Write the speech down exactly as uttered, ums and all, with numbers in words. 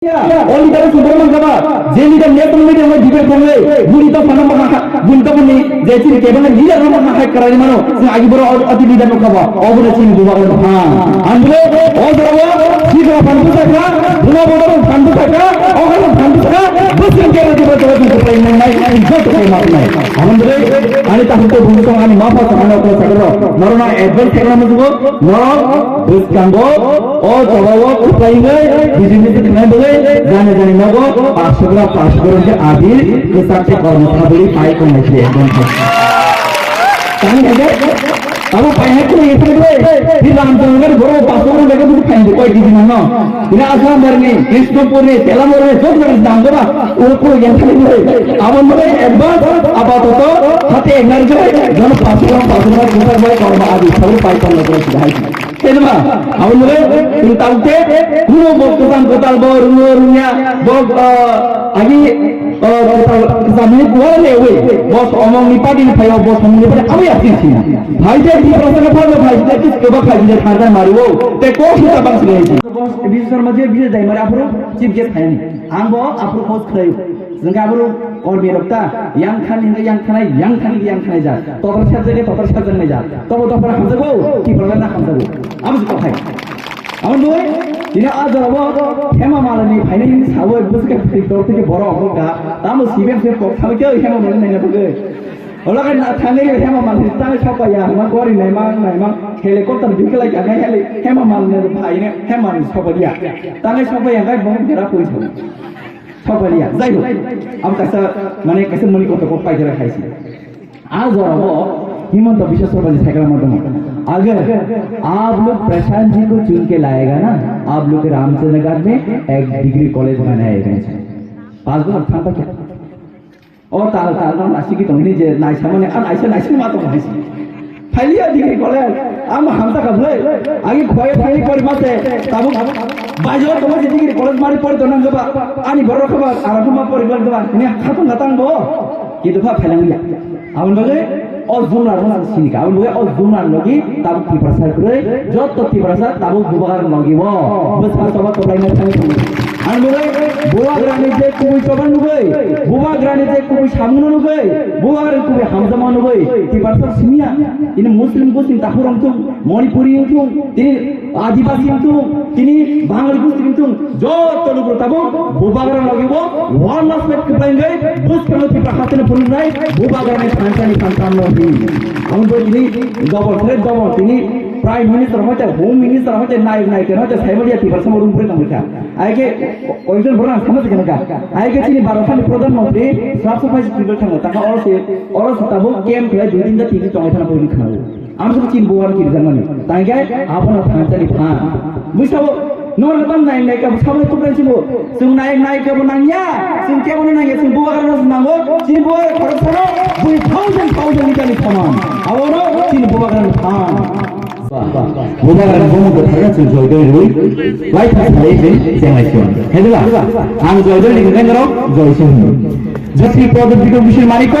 O leader se borok mankha ba, je leader national media o debate khlai, bini to phano maha, bini to bini je chini kebengni leader no maha hai kwrwini mano, chwng agi borok o, o leader no khaba, o bini chini bubagra no phan. Ang bole, o jora o, sikla phan bwsakha, buma bodol phan bwsakha, o hai phan bwsakha, bwswng kebo debate o chwng kwplai nai nai, joto khe ma nai. Ang bole, ani ta hukto bumsong ani ma pha sa ano ko sakro, norona advance khlai ma jugo, norok bwskango, O jora o kwplai wngwi, bijini se thwngnai bagwi, jani jani nogo, paanch sho gram, paanch sho gram khe abi, kwchak tei kormo sabuli pai tongnai se ekdom thai. Tamo hwnkhe, abo painai kunu epha doi, tei lam tongmani borok paanch sho gram khe buji phainai koi kg nangno. Bini Aslam barni, Krishnapurni, Telamurni, joto jora dam goba, oro kunu epha doi. Abo hwnkhe advance, apatoto, hati eknar khe, jono paanch sho gram, paanch sho gram kwchak bai kormo abi sabuli pai tongnai khe hai. Khe nima, abo nugwi chwng tabuk khe kuno bo kwcham kwtal bo rwngo rwngya, bo, ah, agi, ah, kwtal kwcham ni kuwar le wi, bo somong ni party ni phaio, bo somong ni party abo ya sing sing. Phai je di prasana phai phai je kis ke ba phai je thar thar mari wo, te ko sita bang sing. Bo Biswa Sharma je Biswa Daimari aphuru chief guest phai ni. Ang bo aphuru host khlai. Jwng khe aborok kormi rok ta, yang thani hwnkhe yang thanai, yang thani hwnkhe yang thanai jak. Totor serjak khe totor serjaknai jak. Tobo dophano hamjago, Tipralano hamjago. Abo se kothai. Abo nugwi, tini a jorabo Hema Malini phainai hwnwi sawi bwswk khe dor thwikhe borok wngkha. Tamo C P M se kok sawi khe Hema Malini naina bagwi. Olo khe na thangwi Hema Malini tangwi sokpaiya, hwnma gori naima, naima, helicopter bikhlai kha, heli Hema Malini phainai, Hema Malini sokpaiya. Tangwi sokpaiya, hwnkhai bo jera pui sawi. Sokpaliya, jai hok, abo kaisa, mane, kaisa mani kotor kok paikha khaisi. A jora bo Himanta Biswa Sarma ji saikla ma tongo. Agar aap log Prashant ji ko chun ke layega na, aap log ke Ramchandra Ghat mein ek degree college banayega. Paanch bojor thang pa kya? O tal, tal, no, nasi ki tongni je, naisa mane, a naisa, naisa ma tong khaisi. Phailiya degree college, ang hamsa kha bwlai. Agi khwlai thangwi pori ma se, tabuk, tabuk, baijo tongma je degree college mari pori tong nang ba, ani borok kha ba, ara kha ma pori ba, ni khatong khatang bo, kintu pha phailangya. Aboni bagwi o jumla rok sini kha, aboni bagwi o jumla logi tabuk Tiprasa kwrwi, joto Tiprasa tabuk bubagra logi bo, bwsa soba kwplaina thangwi tongo. Ang nugwi, bubagrani je kubui choba nugwi, bubagrani je kubui samungno nugwi, bubagrani kubui hamjakma nugwi, Tiprasa simiya, ini Muslim gosini takhurok thung, Manipuri wng thung, tini Adibasi wng thung, tini Bangali gosti wng thung, joto lukurok tabuk bubagra logi bo, one last fight kwplai wngwi, bwskango Tipra hasteni phunuknai, bubagrani phansani phansamno hi. Ang bo tini double threat double tini Prime Minister hoite, Home Minister hoite, Nayok Nayika hoite, Saibaliya Tiprasa mo room pore tongkha. Aike, o-, oijon borok ang sama jagana ka. Aike chini Bharat ni Pradhan Mantri, Swachh Safai si tibel thango. Taka oro se, oro se tabuk camp khlai dui din da tini tongai thana pori khna. Ang se chini buwan kiri jangmani. Tangke, abono thangchani phan. Buisabo, nor gatam nai nai ka, sabo tukran chimo. Sung nai nai ka bo nangya, sung kebo nangya, sung buwa karano sung nango, chini buwa khorok sano, bui thousand thousand ni kani saman. Abono chini buwa karano phan. Bubagrani bumung kwthar no chwng joy doi rwi, lai thang sai chwng chenglai sio. Hai dila, ang joy doi ni hwnkhe norok joy se hwnwi. Jati Pradip Bikram Bishir Manik